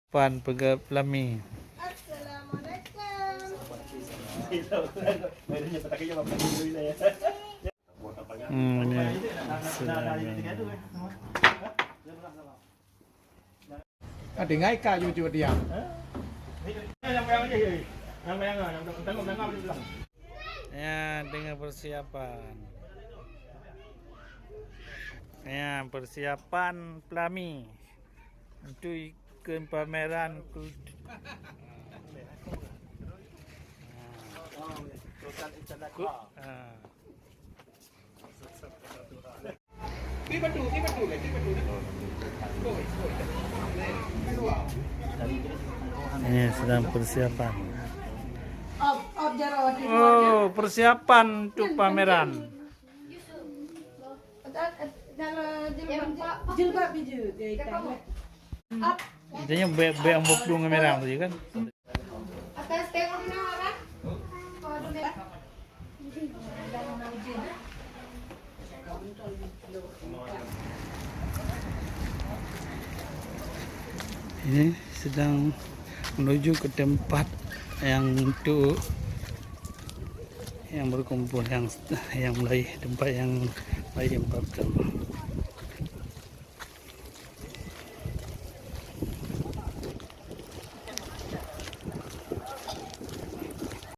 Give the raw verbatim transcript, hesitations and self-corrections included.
Pan peugah Lami. Hmm, ni. Ah, dengar ikat jujur diam. Ya, dengan persiapan. Ya, persiapan pelami untuk ikut pameran kud-, ku-, ah. Ini sedang persiapan. Oh, persiapan untuk pameran. Jilbab biju. Jadinya bek-bek ambok dua merah tu je kan. Ini sedang menuju ke tempat yang untuk yang berkumpul, yang, yang mulai, tempat yang mulai diempat tu.